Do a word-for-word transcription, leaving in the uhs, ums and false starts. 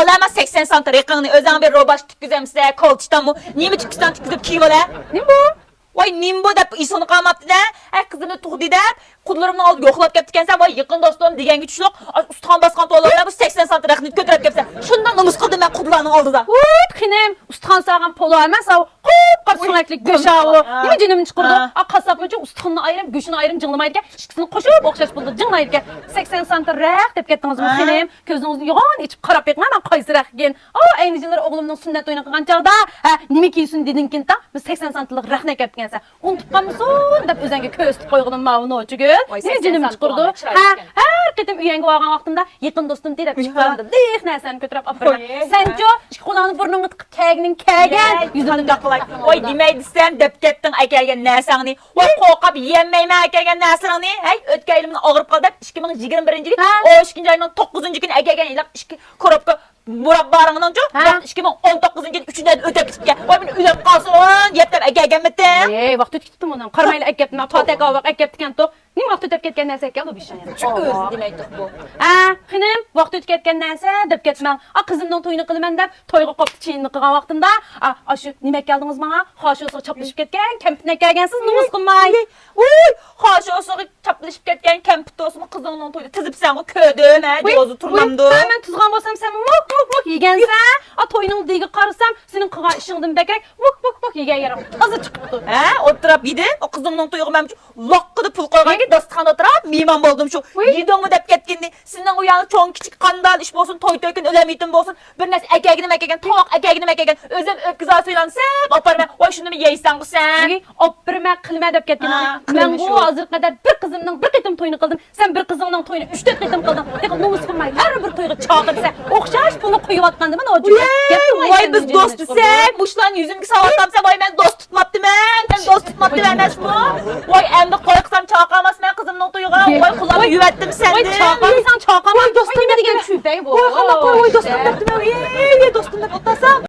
ئەمما سەكسەن سانت رەقىڭنى ئۆزۈڭ بىر روباش تىككۈزەمسە، كولچىتامۇ، نېمە تىككۈزسەڭ تىككۈزۈپ كىيىۋال ھە. نېمە بۇ؟ ۋاي، نېمە بۇ دەپ ئېسىڭنى قالماپتىدە. ھە، قىزىمنى تۇغدى دەپ، قۇدىلىرىمنىڭ ئالدىغا يوقلاپ كەپتىكەنسەن. ۋاي، يېقىن دوستۇم دېگەنگە چۈشلۈق، ئۇستىخان باسقان پولۇ بىلەن بۇ سەكسەن سانت رەقنى كۆتۈرۈپ كەپسەن. شۇنداق نومۇس قىلدىم مەن قۇدىلارنىڭ ئالدىدا. ۋۇي، خېنىم، ئۇستىخان سالغان پولۇ ئەمەس، ئاۋۇ قۇپقارا سۆڭەكلىك گۆش ئاۋۇ. نېمە جېنىمنى چىقىرىدۇ؟ ئا، قاسساپمۇچۇ ئۇستىخاننى ئايرىم، گۆشىنى ئايرىم جىڭلىمايدىكەن. ئىككىسىنى قوشۇپ ئوخشاش بولىدۇ، جىڭلايدىكەن. سەكسەن سانت رەق دەپ كەتتىڭىزمۇ، خېنىم؟ كۆزىڭىزنى يوغان ئېچىپ قاراپ بېقىڭ، مەن قايسى رەق ئىكەن. ئا، ئەينى يىللىرى ئوغلۇمنىڭ سۈننەت تويىنى قىلغان چاغدا، ھە، نېمە كىيسۇن دېدىڭكىن تاڭ، بىر سەكسەن سانتلىق رەخنە كەپتىكەنسەن. ئۇنتۇپ قالمىسۇن دەپ ئۆزۈڭگە كۆرسىتىپ قويغىنىم ماۋۇ نوچىگۈل. نېمە جېنىمنى چىقىرىدۇ؟ ھە، ھەر قېتىم ئۆيەڭگە بارغان ۋاقتىمدا يېقىن دوستۇم دېدى دەپ ئىككى قولۇمدا لىق نەرسەمنى كۆتۈرۈپ ئاپىرىمەن. سەنچۇ ئىككى قولۇڭنى بۇرنۇڭغا تىقىپ كەلگىنىڭ كەلگەن، يۈزۈڭنى مۇنداق قىلاي. ۋاي، دېمەي دېسەم دەپ كەتتىڭ ئەكەلگەن نەرسەڭنى. ۋاي، قورقۇپ يېيەلمەيمەن ئەكەلگەن نەرسىلىرىڭنى. ھەي، ئۆتكەن يىلىمنى ئاغرىپ قال دەپ ئىككى مىڭ يىگىرمە بىرىنچى يىلى ئون ئىككىنچى ئاينىڭ توققۇزىنچى كۈنى ئەكەلگەن ھېلىقى ئىككى كوروپكا مۇراببالىرىڭنىڭچۇ ۋاقتى ئىككى مىڭ ئون توققۇزىنچى يىلى ئۈچىنچى ئايدا ئۆتۈپ كېتىپتىكەن. ۋاي، مېنى ئۆلۈپ قالسۇن يەپ دەپ ئەكەلگەنمىتىم. ۋاقىت ئۆتۈپ كېتىپتۇ مۇنىڭ. قارىمايلا ئەكەپتىمەن، پاتەك ئاۋاق ئەكەپتىكەنتۇق. نېمە ۋاقىت ئۆتۈپ كەتكەن نەرسە ئىكەن بۇ بىشىڭ. شۇ ئۆزى دېمەيتتۇق بۇ. ھە، خېنىم، ۋاقىت ئۆتۈپ كەتكەن نەرسە دەپ كەتمەڭ. ئا، قىزىمنىڭ تويىنى قىلىمەن دەپ تويغا قوپتا چېيىننى قىلغان ۋاقتىمدا، ئا، ئاشۇ نېمە ئەكەلدىڭىز ماڭا؟ خاشوسىغا چاپلىشىپ كەتكەن كەمپۈتنى ئەكەلگەنسىز، نومۇس قىلماي. ۋۇي، خاشوسىغا چاپلىشىپ كەتكەن كەمپۈت بولسىمۇ قىزىڭنىڭ تويىدا تىزىپسەنغۇ، كۆردۈم ھە، جوزا تۇرمامدۇ؟ ھە، مەن تىزغان بولسام سەن ۋۇك ۋۇك ۋۇك يېگەنسەن. ئا، توينىڭ دېگىگە قارىسام سېنىڭ قىلغان ئىشىڭدىن بەكرەك ۋۇك ۋۇك ۋۇك يېگەن يېرىڭ تازا چىقىپتۇ. ھە، ئولتۇراپ يېدىم، ئۇ قىزىڭنىڭ تويىغا مەن لاققىدە پۇل قويغانكى داستىخان ئولتۇراپ مېھمان بولدۇم شۇ. يېدىڭمۇ دەپ كەتكىنىنى، سېنىڭ ئۇ يەردە چوڭ كىچىك قاندال ئىش بولسۇن، توي تۆكۈن، ئۆلەم يېتىم بولسۇن، بىر نەرسە ئەكەلگىنىم ئەكەلگەن، تاۋاق ئەكەلگىنىم ئەكەلگەن، ئۆزۈم ئۆپكە زادى سۆيلەمسەپ ئاپارىمەن. ۋاي، شۇنىمۇ يەيسەنغۇ سەن. ئاپىرىمەن، قىلمە دەپ كەتكىنىڭ. مەنغۇ ھازىرغا قەدەر بىر قىزىمنىڭ بىر قېتىم تويىنى قىلدىم. سەن بىر قىزىڭنىڭ تويىنى ئۈچ تۆت قېتىم قىلدىڭ. تېخى نومۇس قىلماي ھەر بىر تويغا چاقىرىسەن. ئوخشاش پۇلنى قويۇۋاتقاندىمەن ئوجۇگە. ۋاي، بىز دوست دېسەك، مۇشۇلارنى يۈزۈمگە سالىۋاتامسەن. ۋاي، مەن دوست تۇتماپتىمەن. مەن دوست تۇتماپتىمەن ئەمەسمۇ؟ ۋاي، ئەمدى قورقسام چاقىرماسمەن قىزىمنىڭ تويىغا. ۋاي، قۇلاقنى يۇيۇۋەتتىم سەندىن. ۋاي، چاقىرمىساڭ چاقىرما. ۋاي، دوستۇم دېگەن چۈپەي بۇ. ۋاي، قانداق قىلىپ ۋاي، دوستۇم دەپ